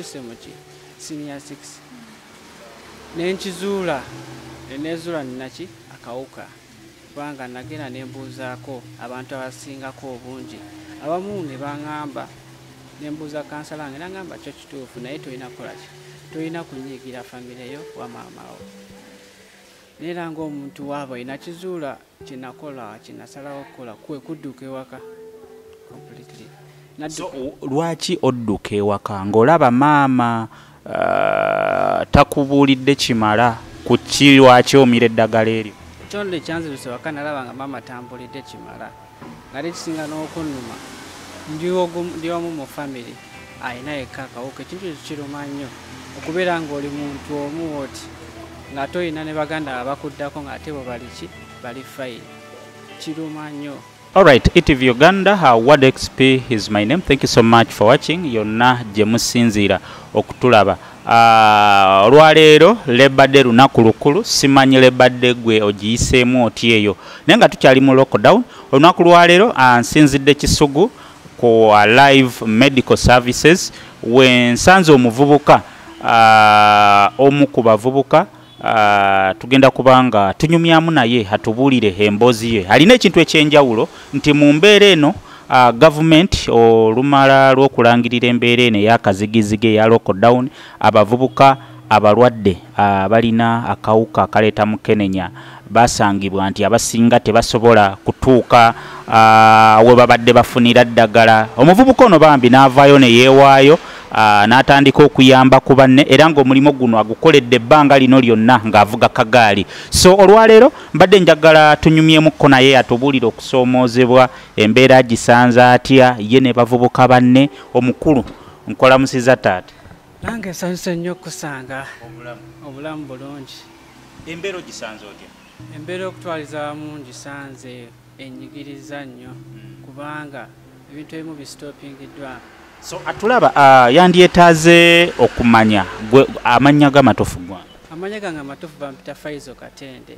ntuuse mu ki senior 6 nenkizuula, nezuula ninaki akawuka, kubanga nagenda nembuuzaako abantu abasingako obungi, abamu ne baŋŋamba, nembuuza kansala wange n'aŋŋamba kyo kituufu, naye tolina kukola ki, tolina kunyiigira famire yo wa maama wo. Naye era ng'omuntu waabwe nakizuula, kyenakola, kyenasalawo okukola kwe kudduka ewaka completely. So lwaki odduka ewaka ng'olaba maama takubuulidde kimala ku ki lwaki omira eddagala eryo? Ekyondo ekyanziruse waka, nalaba nga maama tambulidde kimala, nga kisinga n'okunnuma ndi omu mu famire alina yekka akawuka. Ekintu ekyo kiruma nnyo okubeera ng'oli muntu omu oti ng'ate olina ne baganda abakuddako ng'ate bo bali ki, bali fine, kiruma nnyo. Alright, ETV Uganda, Word XP is my name. Thank you so much for watching. Yonna gye musinziira okutulaba. Olwaleero Labor Day, lunaku lukulu, simanyi Labor Day gwe ogiyiseemu oti eyo. Naye nga tukyali mu lockdown, olunaku lwaleero nsinzidde Kisugu ku Live Medical Services we nsanze omuvubuka, omu ku bavubuka tugenda kubanga tunyumyamu naye atubuulire emboozi ye. Alina ekintu ekyenjawulo nti mu mbeera eno gavumenti olumala lw'okulangirira embeera eno ey'akazigizigi eya lockdown, abavubuka abalwadde abalina akawuka akaleeta mukenenya basangibwa nti abasinga tebasobola kutuuka we babadde bafunira ddagala. Omuvubuka ono bambi n'avaayo ne yeewaayo n'atandika okuyamba ku banne, era ng'omulimu guno agukoledde ebbanga lino lyonna ng'avuga kagaali. So olwaleero mbadde njagala tunyumyemukko naye atubuulire okusoomoozebwa embeera agisanze atya ye ne bavubuka banne. Omukulu, nkolamusiza taata. Nange nsanyuse nnyo okusanga. Obulamu bulungi. Embeera ogisanze otya? Embeera okutwaliza wamu ngisanze enyigiriza nnyo, kubanga ebintu ebimu bisitopingiddwa. So atulaba yandyetaaze okumanya gwe amannya g'amatuufu gwange. Amannya gange amatuufu bampita Faizo Katende,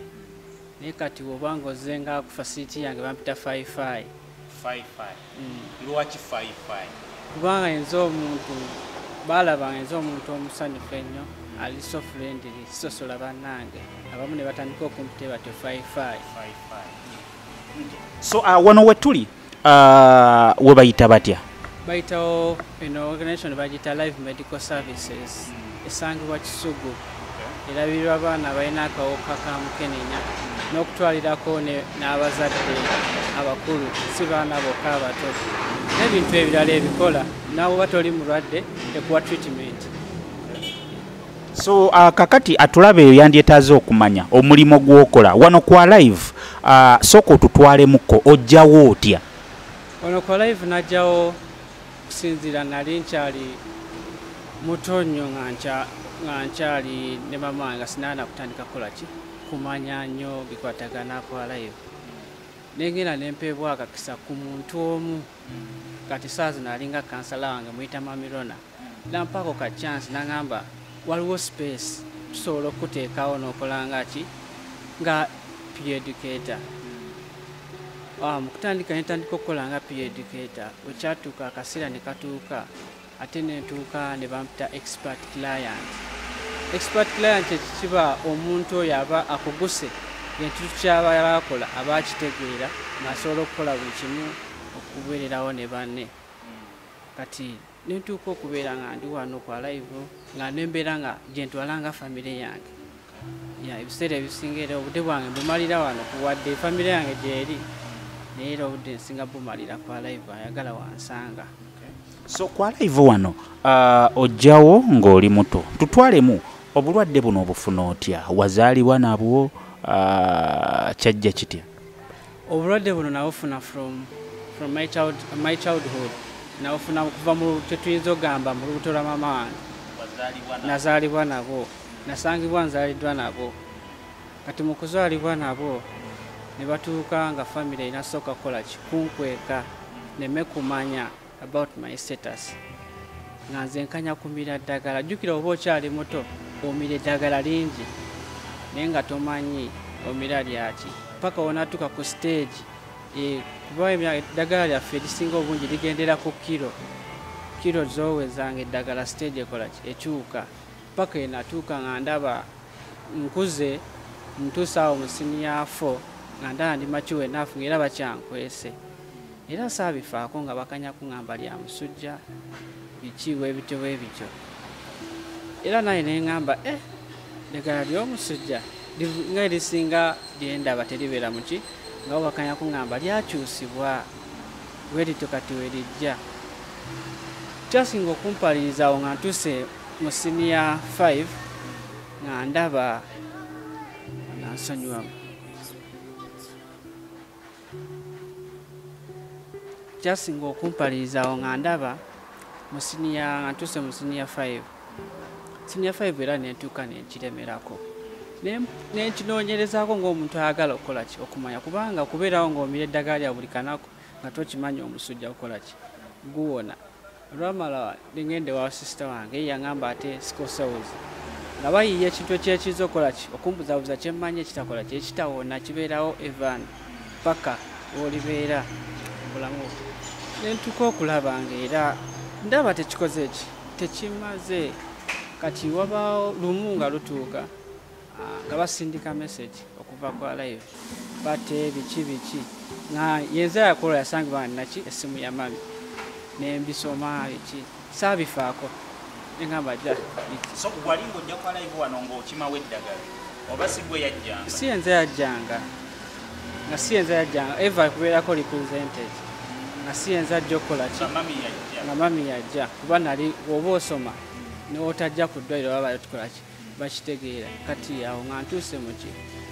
naye kati bw'oba ozze nga ku facility yange bampita Faifai. Lwaki Faifai? Kubanga nze omuntu balaba nze omuntu omusanyufu ennyo, ali so friendly, sisosola bannange, abamu ne batandika okumpita batyo Faifai. So wano wetuli we bayita batya? Bayitawo eno organization bagiyita Live Medical Services, esangibwa Kisugu, erabirirwa abaana abalina akawuka ka mukenenya n'okutwalirako n'abazadde abakulu, si baana bokka abato, n'ebintu ebirala ebikola naawe oba toli mulwadde ekuwa treatment. So kakati atulaba eyo yandyetaaze okumanya omulimu gw'okola wano kwa Live. Sooka otutwalemuko, ojjawo otya? Wano kwa Live najjawo kusinziira nali nkyali muto nnyo, nga nkyali ne mama wange, nga sinaba kutandika kukola ki, kumanya nnyo bikwatagana kwa Live. Nengenda nempeebwa akakisa ku muntu omu, kati saa zino alinga kansala wange, muyita Mamirona, nampaako ka chance n'aŋŋamba waliwo space tusobola okuteekawo n'okola nga ki, nga peer educator. Mu kutandika nentandika okukola nga peer educator, bwe kyatuuka akaseera ne katuuka ate nentuuka ne bampita expert client. Expert client ekikiba omuntu oyo aba akuguse ekintu kyaba akola aba akitegeera ng'asobola okukola buli kimu okubeererawo ne banne. Kati nentuuka okubeera nga ndi wano kwa Live nga nembeera nga gye ntwala nga famire yange. Ya, ebiseera ebisinga era obudde bwange mbumalira wano, wadde famire yange gyeri, naye era obudde nsinga bumalira kwa Live, ayagala wansanga. So kwa Live wano ojjawo ng'oli muto, tutwalemu obulwadde buno obufuna otya? Wazaalibwa nabwo? Kyajja kitya? Obulwadde buno nabufuna from my childhood, nabufuna kuva mu kyetuyinza okugamba mu lubuto lwa mama wange. Nazaalibwa nabwo, nasangibwa nzaaliddwa nabwo. Kati mu kuzaalibwa nabwo ne batuuka nga famire erina sooka kukola ki, kunkweka neme kumanya about my status, nga nze nkanya kumira ddagala. Jjukira oba okyali muto omira eddagala lingi naye nga tomanyi omira lyaki paka wonatuuka ku stage, kuba eddagala lyaffe erisinga obungi ligendera ku kiro. Kiro zowezanga eddagala stage ekola ki, ekyuka paka enatuuka nga ndaba nkuze, ntuusa awo mu senior 4 nga ndaba ndi mature enough, ng'era bakyankwese. Era saabifaako nga bakanya kuŋŋamba lya musujja biki bwebityo bwebityo. Era naye ne ŋŋamba, eddagala ly'omusujja nga erisinga lyendaba teribeera muki, nga bo bakanya kuŋŋamba lyakyusibwa bwe lityo kati we lijja. Kyasinga okumpaliriza awo nga ntuuse mu senior 5 nga ndaba nga nsonyiwamu. Kyasinga okumpaliriza awo nga ndaba mu senior, nga ntuuse mu senior 5. Senior 5 era ne ntuuka ne nkiremerako. Ne nkinoonyerezaako ng'omuntu ayagala okukola ki, okumanya, kubanga kubeerawo ng'omira eddagala lya buli kanaku nga tokimanyi omusujja gukola ki, guwona. Olwamala ne ngenda ewa sister wange, ye yaŋŋamba ate sickle cells. Nga bayiiya ekintu ekyekiyinza okukola ki, okumbuzaabuza kye mmanyi ekitakola ki, ekitawona kibeerawo evan paka w'olibeera mu bulamu bwo. Ne ntuuka okulaba ng'era ndaba tekikoze ki, tekimaze. Kati wabaawo lumu nga lutuuka, nga basindika message okuva ku Alive, bate biki biki, nga yenze yakola yasangibwa nga naki essimu ya mami, ne mbisoma biki, saabifaako. Ne ŋŋamba jja biki. So wali ng'ojja ku Alive wano ng'okimawo eddagala oba si gwe yajjanga? Si yenze yajjanga, nga si yenze yajjanga, Eva kubeerako represented, nga si yenze ajja okukola ki? Nga mami yajja. Nga mami yajja, kuba nali oba osoma n'otajja ku ddwaliro baba batukola ki, bakitegeera. Kati awo nga ntuuse mu ki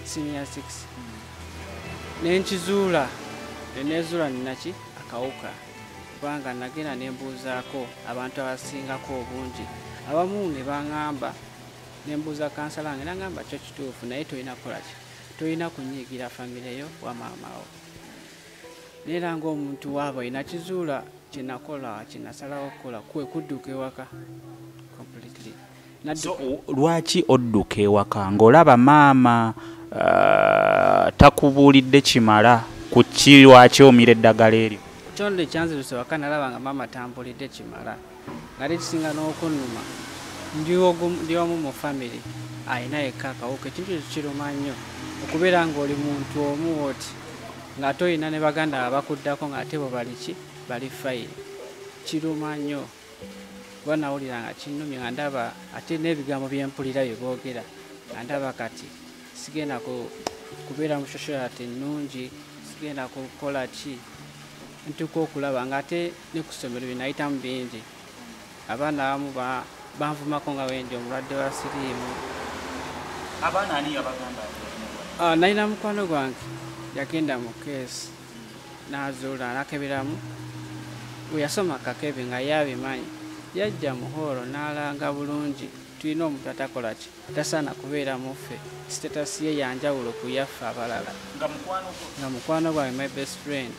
senior 6 ne nkizuula, ne neezuula nina ki akawuka, kubanga nagenda ne mbuuzaako abantu abasingako obungi, abamu ne baŋŋamba, ne mbuuza kansala wange n'aŋŋamba kyo kituufu, naye tolina kukola ki, tolina kunyiigira famire yo wa maama wo. Naye era ng'omuntu waabwe olina kizuula, kye nakola, kye nasalawo okukola kwe kudduka ewaka completely. So, lwaki odduka ewaka ng'olaba maama takubuulidde kimala ku ki lwaki omira eddagala eryo? Kyondo ekyanziruse waka nalaba nga maama tambulidde kimala, nga kisinga n'okunnuma. Ndi omu mu family alina yekka akawuka, ekintu ekyo kiruma nnyo okubeera ng'oli muntu omu oti ng'ate olina ne baganda abakuddako ng'ate bo bali ki, bali fayiro. Kiruma nnyo kuba nawulira nga kinnumye, nga ndaba ate n'ebigambo bye mpulira bye boogera, nga ndaba kati sigenda kubeera mu society nnungi, sigenda kukola ki. Ntuuka okulaba ng'ate ne ku ssomero bye nayitamu bingi, abaana abamu banvumako nga bwe ndi omulwadde wa siriimu. Abaana ani yabagamba? Nalina mukwano gwange yagenda mu keesi n'azuula n'akeberamu, bwe yasoma kakebe nga ye abimanyi, yajja mu hall n'alanga bulungi tulina omuntu atakola ki, tasaana kubeera mu ffe, status ye ya njawulo ku yaffe abalala. Nga mukwano gwo? Nga mukwano gwange, my best friend.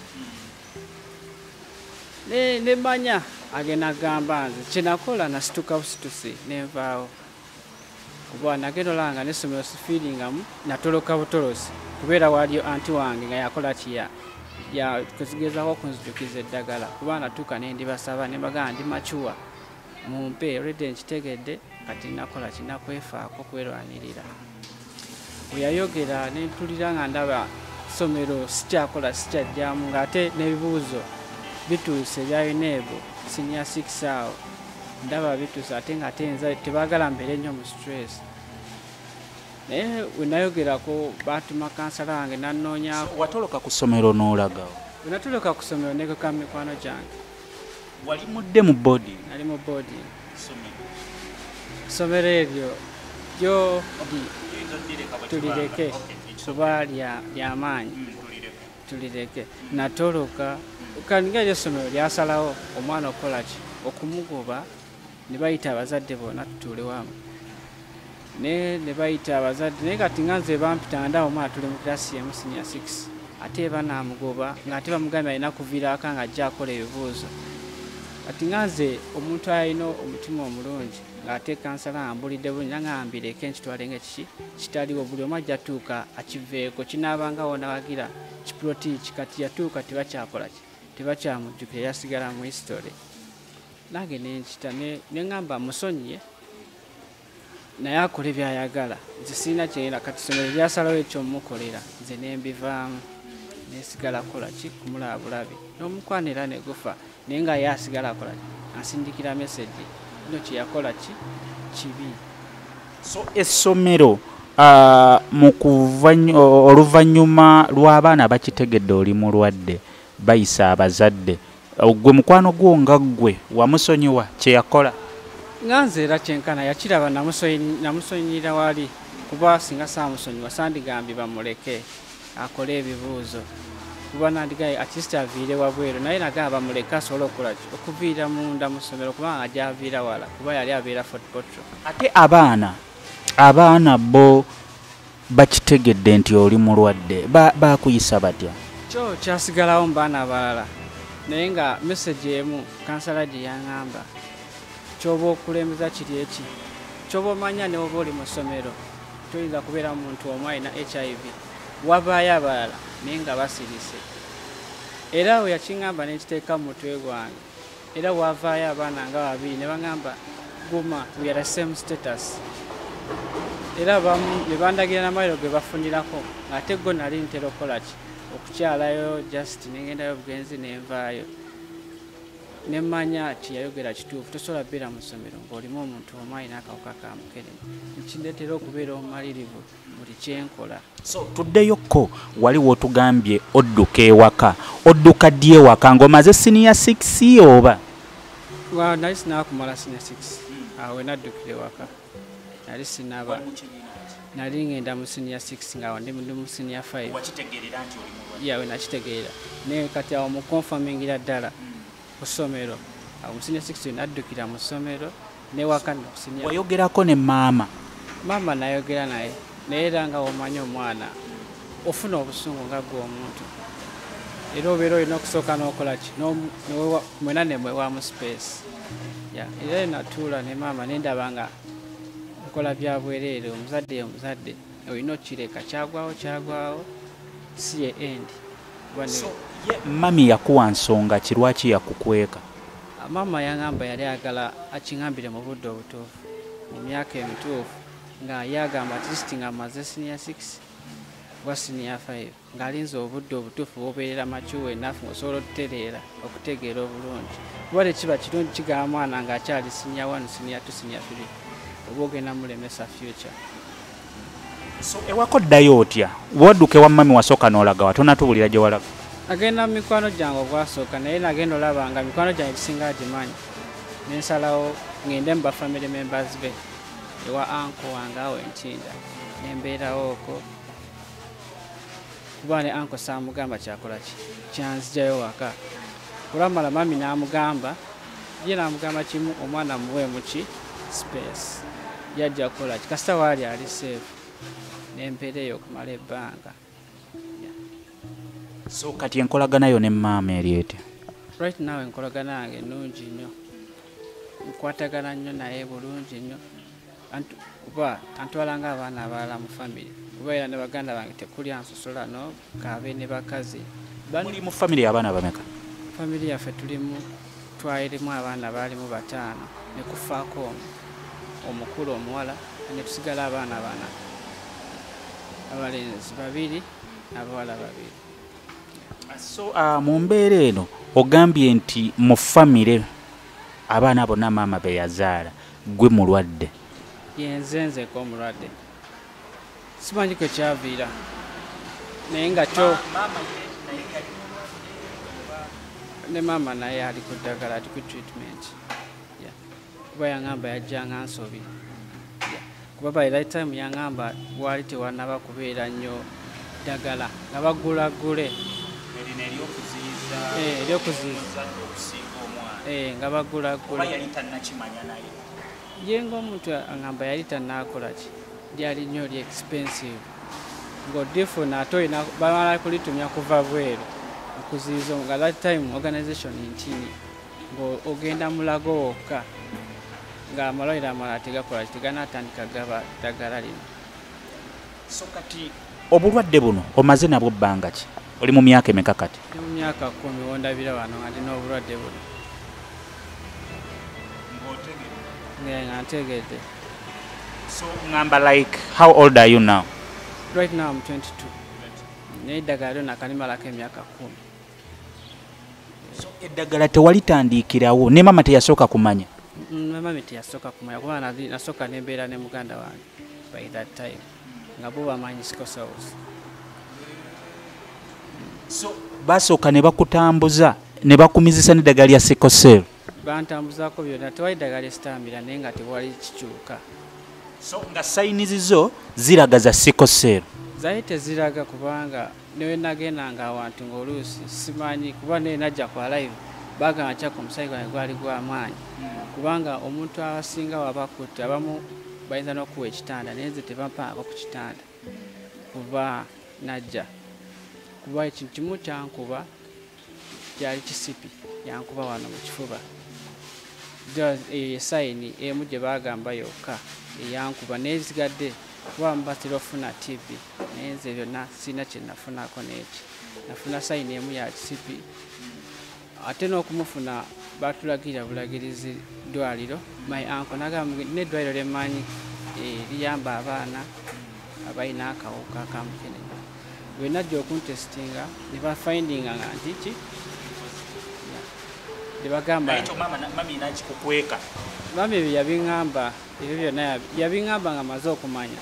Ne manya agenda agamba nze kye nakola nasituka busitusi ne nvaawo, kuba nagenda olaba nga n'essomero sifiiringamu, natoloka butolosi kubeera waliyo anti wange nga yakola ki, ya kugezaako okunzijukiza eddagala, kuba natuuka ne ndibasaba ne mbagamba ndi mature mumpe, already nkitegedde kati nakola ki, nakwefaako kwerwanirira. Bwe yayogera ne mpulira nga ndaba ssomero sikyakola sikyajjamu, ng'ate n'ebibuuzo bituuse ebya UNEB senior 6 awo ndaba bituuse, ate ng'ate nze tebaagala mbeere nnyo mu stress. Naye we nayogerako baatuma kansala wange n'annoonyaako. So, watoloka ku ssomero n'olagawo? Bwe natoloka ku ssomero neegeka mu mikwano gyange. Wali mudde mu boarding? Nali mu boarding. Ssomero. Ssomero eryo lyo tulireke kuba lyamaanyi. Tulireke. Natoloka. Kandi nga eryo essomero lyasalawo omwana okukola ki, okumugoba, ne bayita abazadde bonna tutuule wamu. Ne bayita abazadde, naye kati nga nze bampita ndaba omwana tuli mu kirasi emu senior 6, ate banaamugoba ng'ate bamugambye alina kuviirako ng'ajja akola ebibuuzo. Kati nga nze omuntu alina omutima omulungi ng'ate kansala ambulidde bulungi, nangamba mbireke nkitwale nga kiki kitaliwo, buli omu ajja atuuka akiveeko, kinaabanga wonna wagira kiploti ki, kati yatuuka tebakyakola ki, tebakyamujjukira, yasigala mu history. Nange nenkita neŋŋamba musonyiye naye akole byayagala, nze sirina kyengenda. Kati essomero lyasalawo ekyomukolera, nze nembivaamu nesigala kukola ki, kumulaba bulabi n'omukwano era ne gufa. Naye nga ye asigala akola ki, ansindikira message no kyeyakola ki kibi. So essomero mu oluvannyuma lw'abaana bakitegedde oli mulwadde, bayisa abazadde, gwe mukwano gwo nga ggwe wamusonyiwa kyeyakola? Nga nze era kyenkana yakiraba, namusonyira wali, kuba singa saamusonyiwa sandigambye bamuleke akole ebibuuzo, kuba nandigaye at least aviire wabweru. Naye nagamba bamuleke asobole okukola ki, okuviira munda mu ssomero, kubanga gy'aviira wala, kuba yali abeera Fort Portal. Ate abaana bo bakitegedde nti oli mulwadde, bakuyisa batya? Kyo kyasigalawo mu baana abalala, naye nga message emu kansala gye yaŋŋamba, kyoba okulembeza kiri eki, kyoba omanya ne oba oli mu ssomero toyinza kubeera muntu omu alina HIV, wabaayo abalala naye nga basirise. Era we yakiŋŋamba nekiteeka mu mutwe gwange, era wavaayo abaana nga babiri ne baŋŋamba guma, we are the same status. Era ne bandagira n'amaliro ge bafunirako, ng'ate go nali ntera okukola ki, okukyalayo just nengendayo obugenzi nenvaayo. Nemmanya kye yayogera kituufu, tosobola kubeera mu ssomero ng'olimu omuntu omu alina akawuka ka mukenenya. Nkindeetera okubeera omumalirivu buli kyenkola. So tuddeyokko wali w'otugambye odduka ewaka, odduka ddi ewaka, ng'omaze siniya 6 oba? Nali sinaakumala siniya 6, awo we naddukira ewaka. Nali sinaba, nali ngenda mu siniya 6 nga ndi mu siniya 5. Ya, we nakitegeera. Naye kati awo mu confirmingira ddala ku ssomero, awo mu siniya 6 naddukira mu ssomero newaka nno ku siniya. Wayogerako ne maama? Maama nayogera naye, naye era nga womanyi omwana ofuna obusungu nga gwe omuntu, era obeera olina okusooka n'okola ki, mwena ne mwewamu space. Ya, era natuula ne maama nendaba nga nkola bya bwereere. Omuzadde ye omuzadde, olina okukireka, kyagwawo kyagwawo, si ye end. So ye mami yakuwa nsonga ki lwaki yakukweka? Maama yaŋŋamba yali ayagala akiŋŋambire mu budde obutuufu, mu myaka emituufu, nga ye agamba at least nga amaze siniya 6 oba siniya 5, ng'alinze obudde obutuufu bw'obeerera mature enough ng'osobola okutereera okutegeera obulungi, kuba tekiba kirungi kigamba mwana ng'akyali siniya 1, siniya 2, siniya 3, oba ogenda mulemesa future. So ewaka oddayo otya? Wadduka ewa mami wasooka n'olagawa? Tonatubuulira gye walaga. Agenda mu mikwano gyange ogwasooka, naye nagenda olaba nga mikwano gyange gisinga agimanyi, nensalawo ngende mu ba family members be ewa uncle wange awo Entinda, nembeerawo okwo, kuba ne uncle saamugamba kyakola ki kyanzijayo waka. Olwamala mami n'amugamba, ye n'amugamba kimu, omwana muweemu ki space, yajja kukola ki kasita waali ali safe. Nempeera eyo okumala ebbanga. So kati enkolagana yo ne maama eri etya? Right now enkolagana yange nnungi nnyo, nkwatagana nnyo naye bulungi nnyo, kuba antwala ng'abaana abalala mu family, kuba era ne baganda bange tekuli ansosola no kaabe ne bakazi. Muli mu family abaana bameka? Family yaffe tulimu, twalirimu abaana baalimu 5, ne kufaako omukulu omuwala, ne tusigala abaana 4, abalenzi 2 n'abawala 2. So mu mbeera eno ogambye nti mu famire abaana bonna maama be yazaala gwe mulwadde? Yenze nzeko omulwadde, simanyi kwe kyaviira, naye nga kyo ne maama naye ali ku ddagala, ali ku treatment. Kuba yaŋŋamba yajjanga nsobi, kuba by that time yaŋŋamba waali tewannaba kubeera nnyo ddagala nga bagulagule eryokuziyiza nga bagulagule. Ye ng'omuntu aŋŋamba yali tannaakola ki, lyali nnyo li expensive, ng'odifuna ate olina bamala kulitumya kuva bweru okuziyiza, nga that time organization ntini ng'ogenda mulago wokka, ng'amalwaliro amalala tegakola ki, teganaatandika gaba ddagala lino. So kati obulwadde buno omaze nabwo bbanga ki? Oli mu myaka emeka kati? Ndi mu myaka 10 wondabira wano nga ndina obulwadde buno. Nga ntegedde. So ngamba, like, how old are you now? Right now I'm 22, naye eddagala lyo nakalimalako emyaka 10. So eddagala tewalitandikirawo, ne mama teyasooka kumanya? Mami teyasooka kumanya, kuba nasooka nembeera ne muganda wange by that time, nga bo bamanyi sickle cells. So basooka ne bakutambuza ne bakumizisa n'eddagala lya sickle cell? Bantambuzaako byonna, tewali ddagala esitambira, naye nga tewali kikyuka. So nga signs zo ziraga za sickle cell? Zaali teziraga, kubanga newe nagendanga awantu ng'oluusi simanyi, kuba naye najja ku Alive bagamba kyaka omusaayi gwange gwali gw'amaanyi, kubanga omuntu asinga waba akutte abamu bayinza n'okuwa ekitanda, naye nze tebampaako ku kitanda kuba najja, kuba ekintu kimu kyankuba kyali kisipi, yankuba wano mu kifuba. Eyo sign emu gye bagamba yokka eyankuba, naye zisigadde kuba mbatera ofuna TB, naye nze byonna sirina kye nafunako n'eki. Nafuna sign emu ya kisipi, ate n'okumufuna batulagira bulagirizi ddwaliro. My uncle nagamba n'eddwaliro lyemmanyi liyamba abaana abalina akawuka ka mukenenya. Bwe najja okuntestinga ne bafindinga nga nti ki ne bagamba. Naye ekyo mami nakikukweka? Mami ebyo yabiŋŋamba, ebyo byonna yabiŋŋamba nga maze okumanya.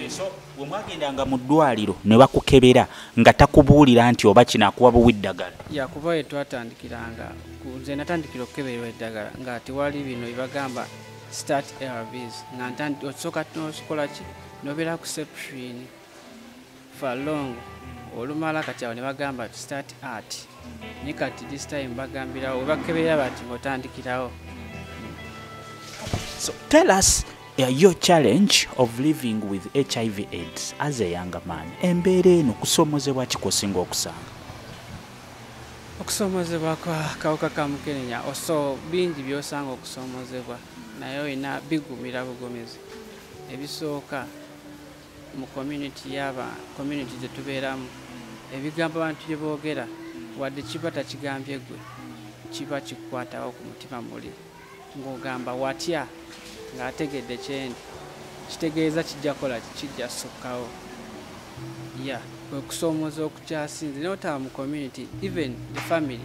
So bwe mwagendanga mu ddwaliro ne bakukebera nga takubuulira nti oba kino, akuwa buwi ddagala? Yakuba we twatandikiranga, nze natandikira okukebererwa eddagala nga tewali bino bibagamba start ARVs, nga osooka nokola ki, nobeera ku Septrin for long, olumala kati awo ne bagamba start ART, naye kati this time bagambirawo, webakeberera bati ng'otandikirawo. So tell us your challenge of living with HIV AIDS as a younger man. Embeera eno kusoomozebwa ki kw'osinga okusanga? Okusoomozebwa kwa kawuka ka mukenenya, oso bingi by'osanga okusoomozebwa, naye olina bigumira bugumizi. Ebisooka, mu community yaba community gye tubeeramu, ebigambo abantu bye boogera, wadde kiba takigambye gwe, kiba kikukwatawo ku mutima muli, ng'ogamba watya ng'ategedde kyendi, kitegeeza kijja kukola, kijja sukkawo. Ya kwe kusoomooza okukyasinze. Naye otaba mu community, even the family,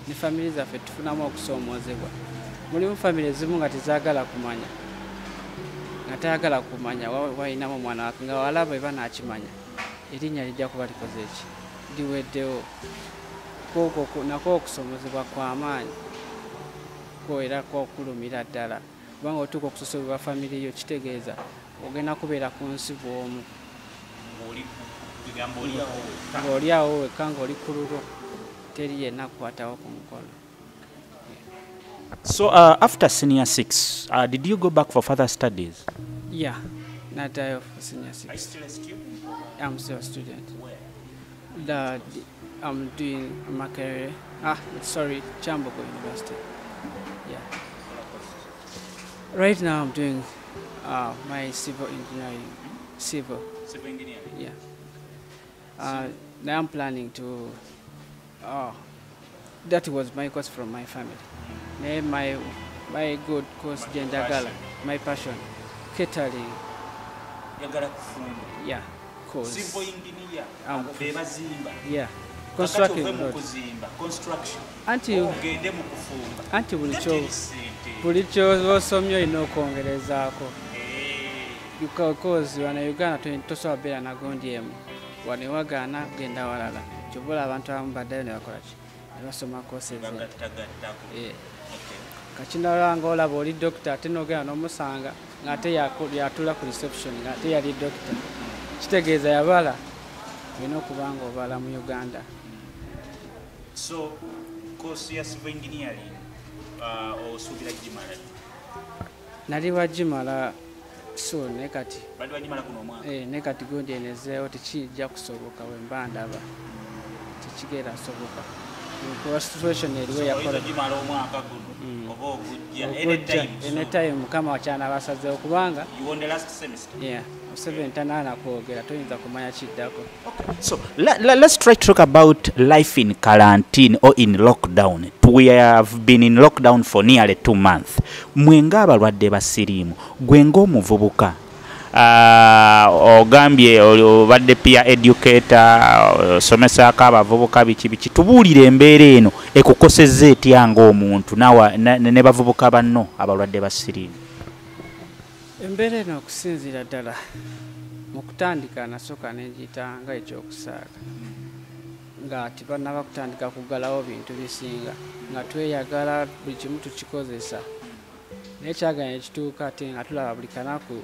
ne family zaffe tufunamu okusoomoozebwa. Mulimu family ezimu nga tezaagala kumanya, nga tayagala kumanya walinamu omwana wake, nga walaba eba naakimanya erinnya lijja kuba likoze eki, liweddewo. Nako okusoomozebwa kw'amaanyi ko, era kwokulumira ddala, kubanga otuuka okusosolebwa family yo, kitegeeza ogenda kubeera ku nsi bw'omu, ng'oli awo wekka, ng'oli ku lulwo, teri yenna kukwatawo ku mukono. So after senior six, did you go back for further studies? Yeah, naddayo for senior six. Still a student? I'm still a student. Where? I'm doing Makerere, ah, sorry, Kyambogo University. Yeah. Right now I'm doing my civil engineering. Civil. Civil engineering? Yeah. Now I'm planning to. Oh, that was my course from my family. Naye my good course My gye njagala, passion. My passion, catering. Yagala kufumba. Yeah, course. Civil engineer, abo be bazimba. Yeah, Kakati constructing ove mu road. kuzimba, construction, Anti ogende mu kufumba. Anti buli Nga kyo teri ssente. Buli ky'osomye olina okwongerezaako. Because wano Uganda tosobola beera na gundi emu. Wano wagaana genda walala. Kyova olaba abantu abamu baddayo ne bakola ki? Ne basoma courses. Bagattagattako. Eh. Okay. Kakinalaba ng'olaba oli doctor, ate n'ogenda n'omusanga ng'ate yatuula ku reception ng'ate yali doctor. Kitegeeza yabala, olina okuba ng'obala mu Uganda. So course ya civil engineering osuubira gimala? Nali wagimala soon, naye kati Bali bagimala guno omwaka? Eh, naye kati gundi enezeewo, tekijja kusoboka bwe mba ndaba. Tekigenda soboka. Kuba situation eriwo yakola anytime Mukama wakyana basazeewo kubanga you won the last semester. Yeah, Museveni tanaana kwogera, toyinza kumanya kiddako. Okay. So let's try to talk about life in quarantine or in lockdown. We have been in lockdown for nearly 2 months. Mwenga abalwadde ba siriimu, gwe ng'omuvubuka, ogambye obadde peer educator, osomesaako abavubuka biki biki, tubuulire embeera eno ekukosezza etya ng'omuntu ne bavubuka banno abalwadde ba siriimu? Embeera eno okusinziira ddala mu kutandika nasooka ne ngiyita nga ekyokusaaga, nga tebannaba kutandika kuggalawo bintu bisinga, nga tweyagala buli kimu tukikozesa, naye kyagala ne kituuka ate nga tulaba buli kanaku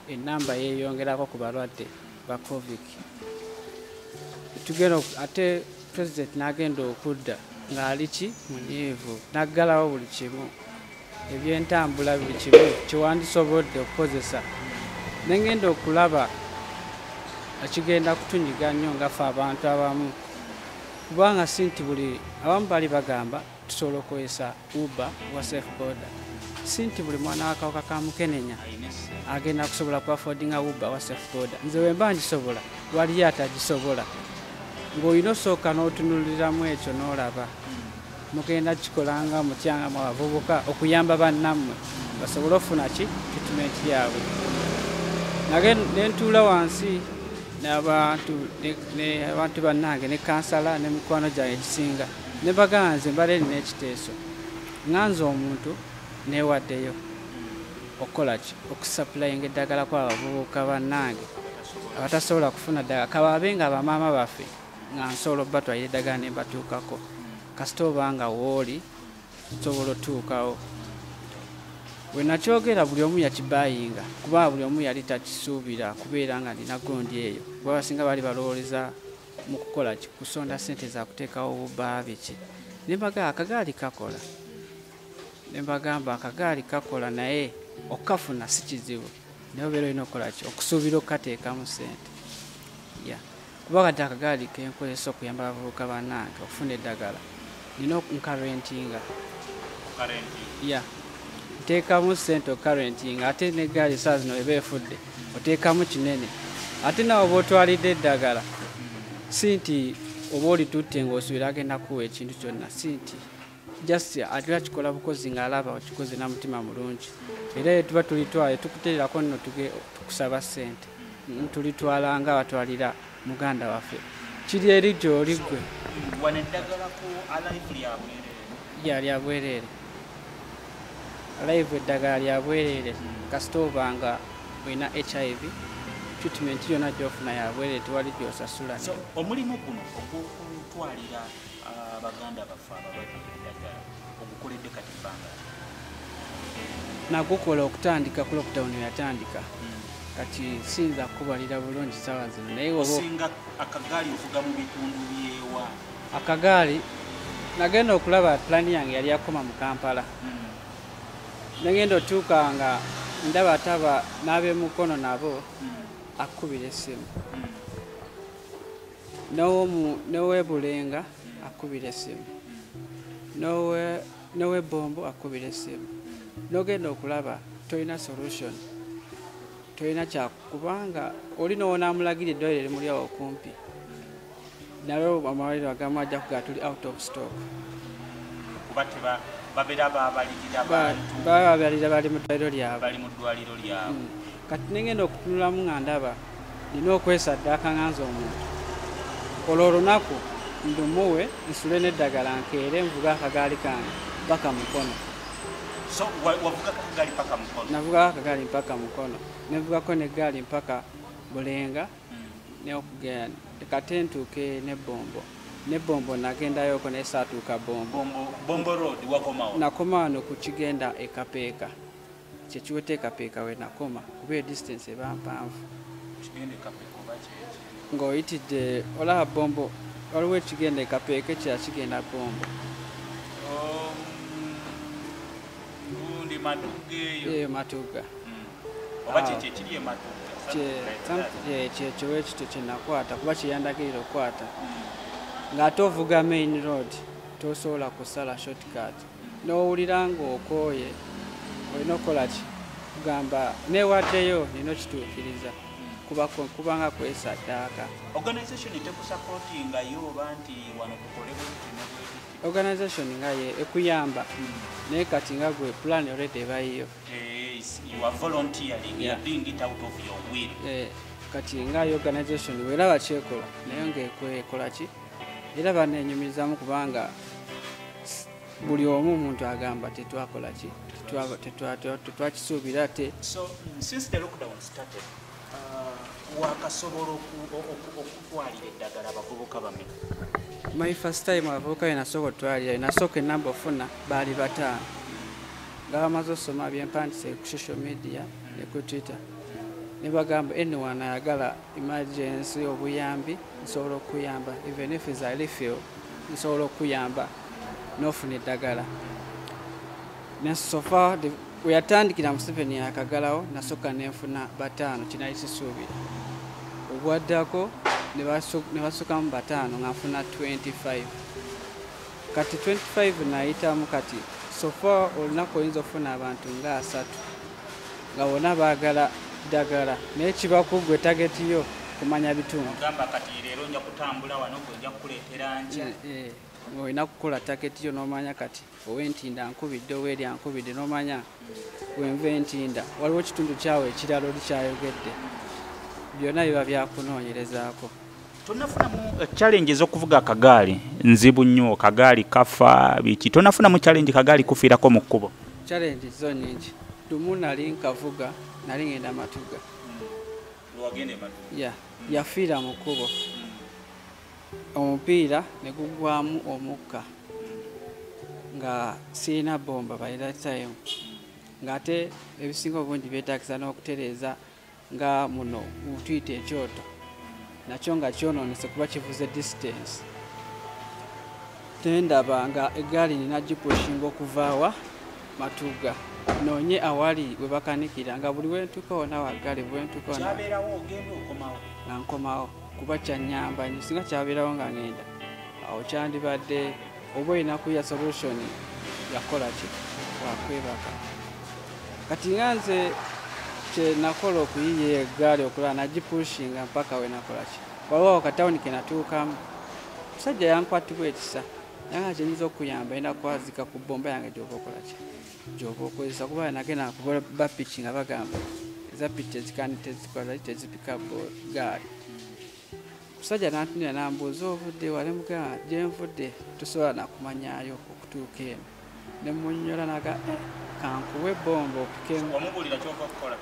enamba yeeyongerako ku balwadde ba COVID. Tugenda ate president n'agenda okudda ng'ali ki munyiivu, n'aggalawo buli kimu, ebyentambula buli kimu kyewandisobodde okukozesa. Ne ngenda okulaba ekigenda kutunyiga nnyo nga ffe abantu abamu, kubanga si nti buli abamu bali bagamba tusobola okukozesa Uber oba Safe Boda, si nti buli mwana w'akawuka ka mukenenya agenda kusobola ku affordinga Uber oba Safe Boda. Nze bwe mba ngisobola, waliyo atagisobola. Ng'olina osooka n'otunuuliramu ekyo n'olaba mugenda kikolanga mutya nga abavubuka okuyamba bannammwe basobole okufuna ki treatment yaabwe. Ne ntuula wansi n'abantu bannange ne kansala ne mikwano gyange egisinga, ne mbagamba nze mbadde nina ekiteeso, nga nze omuntu neewaddeyo okukola ki, okusupplyinga eddagala ku abavubuka bannange abatasobola kufuna ddagala, kababe nga bamaama baffe nga nsobola obbatwalira eddagala ne mbatuukako, kasita oba nga wooli nsobola otuukawo. Bwe nakyogera buli omu yakibayinga, kuba buli omu yali takisuubira kubeera nga nina gundi eyo, kuba abasinga baali balowooleza mu kukola ki, kusonda ssente za kuteekawo bubba biki. Ne mbagamba akagaali kakola, ne mbagamba akagaali kakola, naye okukafuna si kizibu, naye obeera olina okukola ki, okusuubira okukateekamu ssente. Yeah. Kuba kati akagaali ke nkozesa okuyamba abavubuka bannange okufuna eddagala, nina nkarentinga. Yeah. Nteekamu ssente okarentinga, ate n'eggaali essaawa zino eba efudde, oteekamu kinene, ate nawe oba otwalidde eddagala, si nti oba olitutte ng'osuubira agenda kuwa ekintu kyonna, si nti just ate akikola bukozi ng'alaba okikoze na mutima mulungi. Era tuba tulitwala tukuteerako nno tukusaba ssente, tulitwala nga batwalira muganda waffe. Kiri eri gy'oli ggwe. Wano eddagala ku Alive lya bwereere? Ya, lya bwereere. Alive eddagala lya bwereere, kasita oba nga olina HIV, treatment yonna gy'ofuna ya bwereere, tewali gy'osasula. So omulimu guno ogw'okutwalira abaganda baffe abalwadde eddagala ogukoledde kati bbanga? Nagukola okutandika ku lockdown yatandika. Kati siyinza kukubalira bulungi ssaawa zino, naye osinga akagaali ovuga mu bitundu byewa? Akagaali nagenda okulaba pulaani yange yali yakoma mu Kampala. Nagenda otuuka nga ndaba ataba n'ab'emukono nabo akubira essimu, n'ow'ebulenga akubira essimu, n'ow'ebbombo akubira essimu. N'ogenda okulaba tolina solution, tolina kyakubanga oli n'onaamulagira eddwaliro erimuli awo okumpi, nalwo amalwaliro agamu ajja kugaa tuli out of stock. Kuba babeera babalirira bantu. Babalirira bali mu ddwaliro lyabwe. Bali mu ddwaliro lyabwe. Kati nengenda okutunulamu nga ndaba nina okwesaddaaka nga nze omuntu. Olwo olunaku ndumuwe nsule n'eddagala nkeere nvuga akagaali kange paka Mukono. So wavuga akagaali paka Mukono? Navuga akagaali mpaka Mukono. Nevugako n'eggaali mpaka Bulenga n'okugenda kate ntuuke ne Bombo. Ne Bombo nagendayoko naye saatuuka Bombo. Bombo Road wakomawo? Nakoma wano ku kigenda e Kapeeka. Kye kiweta e Kapeeka we nakoma kuba distance eba mpanvu. Kigenda e Kapeeka oba kyeki? Ng'oyitidde olaba Bombo, waliwo ekigenda e Kapeeka ekirala kigenda Bombo. Gundi Matugga eyo. Eyo Matugga. Oba kyekyo ekiri e Matugga? Kyekyo ekityo kye nakwata kuba kyeyandagirira okukwata. Ng'ate ovuga main road Tosobola kusala shortcut. N'owulira ng'okooye olina okukola ki? Kugamba neewaddeyo nina okituukiriza kubanga kwesaddaaka. Organization tekusupportinga yo oba nti wano tukole bwe ne bwe? Organization nga ye ekuyamba, naye kati nga gwe plan already ebayiyo. You are volunteering, you are doing it out of your will. Kati nga yo organization weraba kyekola naye ng'ekwekola ki, era baneenyumirizaamu kubanga buli omu omuntu agamba tetwakola ki, tetwakisuubira te. So since the lockdown started, wakasobola okutwalira eddagala abavubuka bameka? My first time abavubuka be nasooka okutwalira, nasooka enamba ofuna baali 5 nga bamaze osoma byempandise ku social media ne ku Twitter, ne bagamba anyone ayagala emergency obuyambi nsobola okuyamba, even if is a refill nsobola okuyamba n'ofuna eddagala. Ne so far we yatandikira Museveni yakagalawo, nasooka nenfuna 5 kinali sisuubira. Ogwaddako ne basukamu 5 nga nfuna 25. Kati 25 nayitamu kati so far olunaku oyinza okufuna abantu nga 3 nga bonna baagala ddagala, naye kiba ku ggwe target yo kumanya bitundu. Ogamba kati leero nja kutambula wano gwe nja kukuleetera nkya. Olina kukola target yo n'omanya kati ow'entinda nkubidde, ow'erya nkubidde, n'omanya bwenva entinda waliwo ekitundu kyawe ekirala oli kyayogedde, byonna biba byakunoonyerezaako. Tonafunamu challenge ez'okuvuga akagaali? Nzibu nnyo, kagaali kafa biki. Tonafunamu challenge kagaali kufiirako mu kkubo? Challenge zo nnyingi. Lumu nali nkavuga, nali ngenda Matuga. Yeah, yafiira mu kkubo. Omupiira ne gugwamu omukka nga sirina bomba by that time, ng'ate ebisinga obungi byetaagisa n'okutereeza nga muno tuyita ekyoto nakyo nga kyonoonese kuba kivuze distance. Tendaba nga eggaali nina gipushinga okuvaawa Matuga noonye awali we bakanikira, nga buli wentuuka wonna waggaali bwentuuka wonna kyabeerawo ogenda okomawo nga nkomawo kuba kyannyamba nnyo. Singa kyabeerawo nga ngenda awo kyandibadde oba olina kuya solution yakola ki wakwebaka. Kati nga nze kye nakola okuyiiya eggaali okulala nagipushinga mpaka we nakola ki, waliwo akatawuni ke natuukamu, omusajja yankwatibwa ekisa nanga kyenyinza okuyamba enda kwazika ku bbomba yange gy'oba okola ki gy'oba okozesa, kuba nagenda kuba piki nga bagamba eza piki tezikani tezikola tezipika gaali. Omusajja n'antunira n'ambuuza ovudde wa, ne mugamba gye nvudde tosobola nakumanyaayo okutuuka eno. Ne munnyonnyola n'agamba kankuwe ebbomba opikemu. Wamubuulira ky'ova okukola?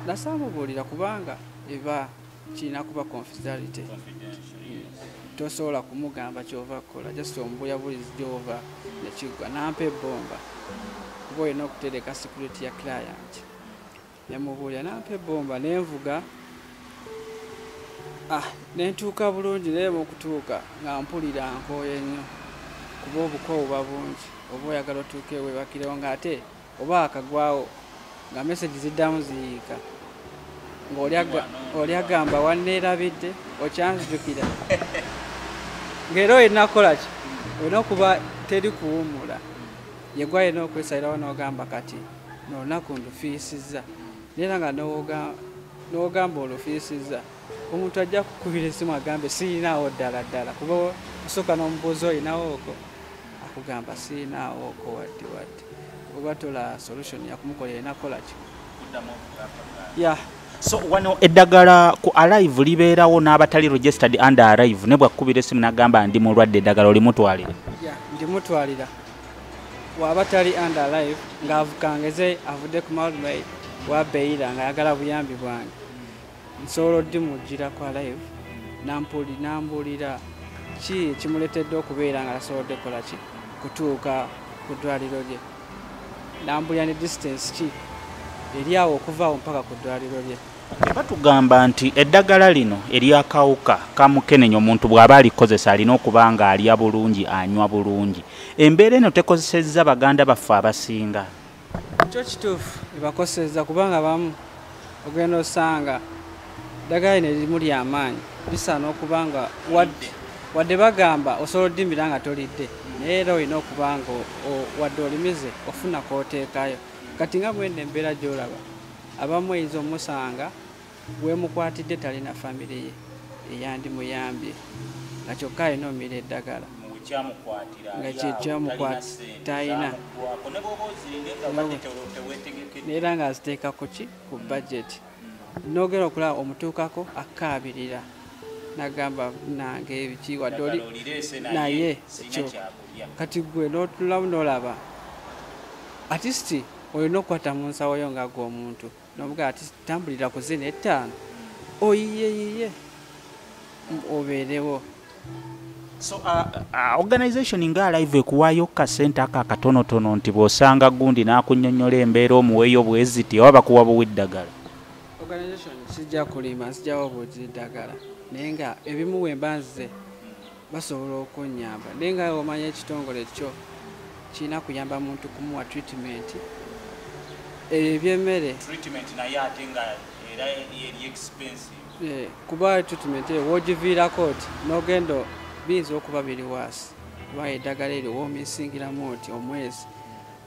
Nasaamubuulira kubanga eba kirina kuba confidentiality. Tosobola kumugamba ky'ova kukola, just omubuulira bulizi gy'ova nekiggwa. N'ampa ebbomba kuba olina okutereka security ya client. Ne mubuulira n'ampa ebbomba ne nvuga, ne ntuuka bulungi, naye mu kutuuka nga mpulira nkooye nnyo kuba obukoowu buba bungi, oba oyagala otuuke weebakirewo ng'ate oba akagwawo nga message ziddamu ziyiika ng'oli agamba wanneerabidde okyanzijukira, ng'era olina kukola ki, olina okuba teri kuwummula, ye gwe alina okwesalirawo n'ogamba kati n'olunaku ndufiisizza, naye era nga n'ogamba olufiisizza omuntu ajja kukubira essimu agambe sirinaawo ddala ddala, kuba osooka n'omubuuza olinawo okwo, akugamba sirinaawo okwo wadde wadde, oba tola solution yakumukolera erina kukola ki. Yeah. So wano eddagala ku Alive libeerawo n'abatali registered under Alive, ne bw'akubira essimu n'agamba ndi mulwadde eddagala olimutwalira? Yeah, ndimutwalira. Bw'aba tali under Alive ng'avukangeze avudde ku Malmay wa Beira ng'ayagala buyambi bwange, nsobola oddimugira ku Alive nambuulira ki ekimuleetedde okubeera nga tasobodde kukola ki kutuuka ku ddwaliro lye, nambuulira ne distance ki eri awo okuva awo mpaka ku ddwaliro lye. Batugamba nti eddagala lino eryakawuka kamukenenya omuntu bw'aba alikozesa alina okuba nga alya bulungi, anywa bulungi. Embeera eno tekozesezza baganda baffe abasinga? Kyo kituufu ebakosezza, kubanga bamu ogenda osanga eddagala lino erimu lyamaanyi, lisaana okuba nga wadde bagamba osobola oddimira nga tolidde, Naye era olina okuba nga wadde olimize ofuna kooteekayo. Kati nga bwenda embeera gy'olaba, abamu oyinza omusanga weemukwatidde talina famire ye eyandimuyambye, nga kyokka alina omira eddagala nga kyekyamukwatira talina, era ng'aziteeka ku ki ku budget. N'ogenda okulaba omutuukako akaabirira nagamba nange ebiki wadde oli naye kati gwe n'otulamu n'olaba at least olina okukwata mu nsawo yo nga gwe omuntu n'omugaa ati tambulira ku zino 5 oyiyeyiye obeerewo. So organization nga Alive ekuwaayo kasente aka akatonotono nti bw'osanga gundi n'akunnyonnyola embeera omuweeyo bweziti oba bakuwa buwa eddagala? Organization sijja kulima, sijjawo buzi ddagala, naye nga ebimu we mba nzize basobola okunnyamba. Naye nga omanya ekitongole kyo kirina kuyamba muntu kumuwa treatment ebyemmere treatment, naye ate nga era eri expensive. Kuba treatment eyo w'ogiviirako oti n'ogenda biyinza okuba biri waasi, kuba eddagala eryo w'omisingiramu oti omwezi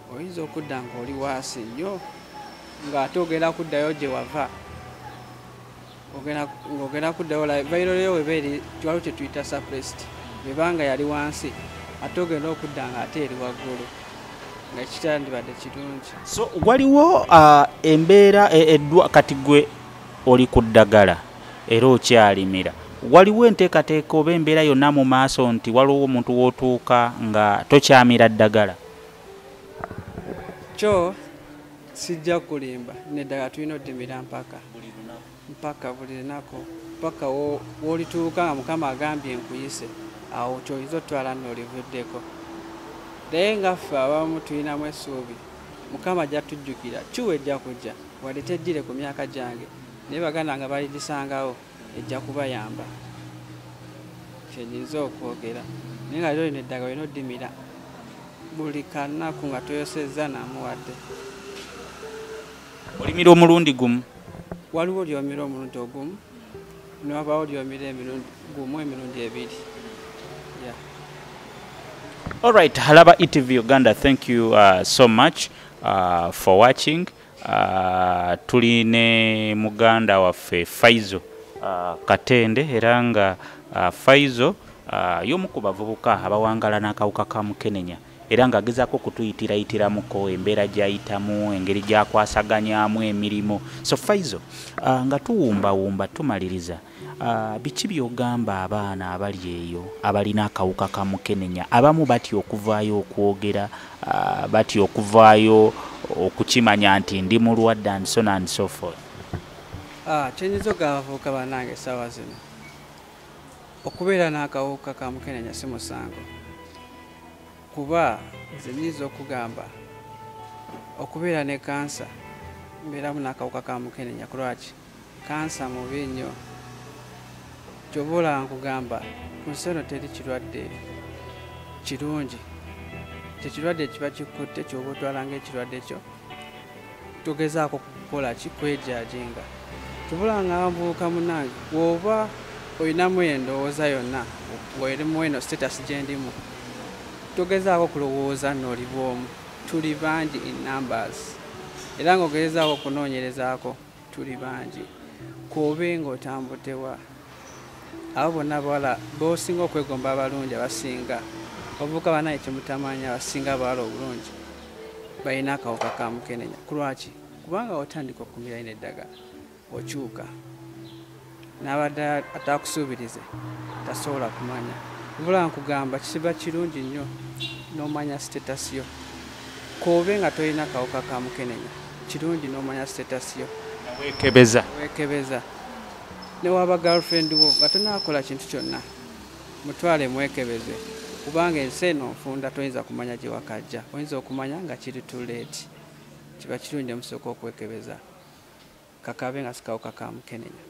oyinza okudda ng'oli waasi nnyo, ng'ate ogenda kuddayo gye wava, ng'ogenda kuddayo viral yo weba eri waliwo kye tuyita suppressed, bwebanga yali wansi ate ogenda okudda ng'ate eri waggulu, nga kitandibadde kirungi. So waliwo embeera kati gwe oli ku ddagala era okyalimira, waliwo enteekateeka oba embeera yonna mu maaso nti waliwo omuntu w'otuuka nga tokyamira ddagala? Kyo sijja kulimba, n'eddagala tulina oddimira mpaka mpaka buli lunaku, mpaka w'olituuka nga Mukama agambye nkuyise, awo ky'oyinza otwala n'olivuddeko. Naye nga ffe abamu tulinamu essuubi, Mukama ajja tujjukira, kiwa ejja kujja wadde tejjire ku myaka gyange, naye baganda nga baligisangawo ejja kubayamba. Kyenyinza okwogera. Naye nga leero lino eddagala olina oddimira buli kanaku nga toyosezza namuwadde. Olimira omulundi gumu? Waliwo lyomira omulundi ogumu, newabaawo lyomira gumu emirundi ebiri. Yeah. All right, Halaba ETV Uganda, thank you so much for watching. Tuli ne muganda waffe Faizo Katende, era nga Faizo y'omu ku bavubuka abawangala n'akawuka ka mukenenya, era ng'agezaako okutuyitilayitiramuko embeera gy'ayitamu, engeri gy'akwasaganyaamu emirimu. So Faizo, nga tuwumbawumba tumaliriza, biki by'ogamba abaana abali eyo abalina akawuka ka mukenenya? Abamu batya okuvaayo okwogera, batya okuvaayo okukimanya nti ndi mulwadde and so on and so forth. Kyenyinza okugamba abavubuka bannange essaawa zino, okubeera n'akawuka ka mukenenya si musango, kuba nze nnyinza okugamba okubeera ne kansa mbeeramu n'akawuka ka mukenenya. Kulwaki? Kansa mubi nnyo. Ky'oba olaba nkugamba ku nsi eno teri kirwadde kirungi, kyekirwadde kiba kikutte ky'oba otwala ng'ekirwadde kyo togezaako kukola ki kwejajinga. Ky'oba olaba nga abavubuka munnange, bw'oba olinamu endowooza yonna ng'erimu eno status gye ndimu, togezaako kulowooza n'oli bw'omu, tuli bangi in numbers, era ng'ogezaako okunoonyerezaako tuli bangi. K'obe ng'otambudde wa, abo bonna abawala b'osinga okwegomba abalungi abasinga, abavubuka bannange kye mutamanya, abasinga abawala obulungi balina akawuka ka mukenenya. Kulwaki? Kubanga otandika okumira lino eddagala okyuka, n'abadde atakusuubirize tasobola kumanya. Wabula nkugamba kiba kirungi nnyo n'omanya status yo. K'obe nga tolina kawuka ka mukenenya, kirungi n'omanya status yo. Weekebeza. Weekebeza. Ne waba girlfriend wo nga tonaakola kintu kyonna, mutwale mwekebeze, kubanga ensi eno nfunda, toyinza kumanya gye wakajja, oyinza okumanya nga kiri too late. Kiba kirungi ne musooka okwekebeza kakabe nga si kawuka ka mukenenya.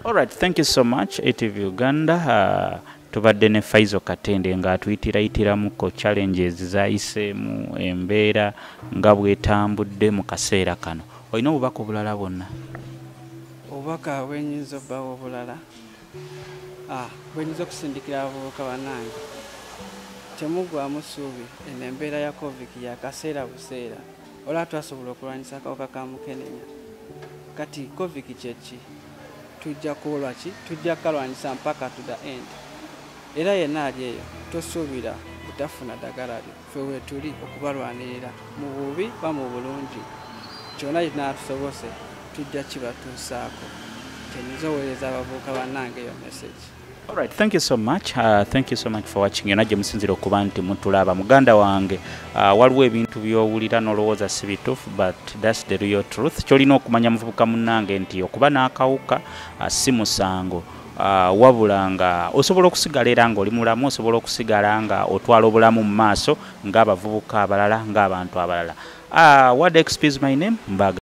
All right, thank you so much ATV Uganda. Tubadde ne Faizo Katende ng'atuyitirayitiramuko challenges z'ayiseemu, embeera nga bw'etambudde mu kaseera kano. Olina obubaka obulala bwonna? Obubaka bwenyinza obbawo obulala, bwenyinza okusindikira abavubuka bannange, Temugwamu ssuubi, eno embeera ya COVID yakaseera buseera. Olwa twasobola okulwanyisa akawuka ka mukenenya, kati COVID kyeki? Tujja kukolwa ki? Tujja kukalwanyisa mpaka to the end. Era yenna ali eyo tosuubira butafuna ddagala lyo, ffe weetuli okubalwanirira mu bubi ba mu bulungi. Kyonna kinaatusobose tujja kibatuusaako. Kyenyinza oweereza abavubuka bannange eyo message. Alright, thank you so much. Thank you so much for watching. Yonna gye musinzira okuba nti mutulaba, muganda wange, waliwo ebintu by'owulira n'olowooza si bituufu, but that's the real truth. Kyolina okumanya, muvubuka munnange, nti okuba n'akawuka si musango. Wabula nga osobola okusigala era ng'oli mulamu, osobola okusigala nga otwala obulamu mu maaso ng'abavubuka abalala, ng'abantu abalala. What XP is my name. Mbaga.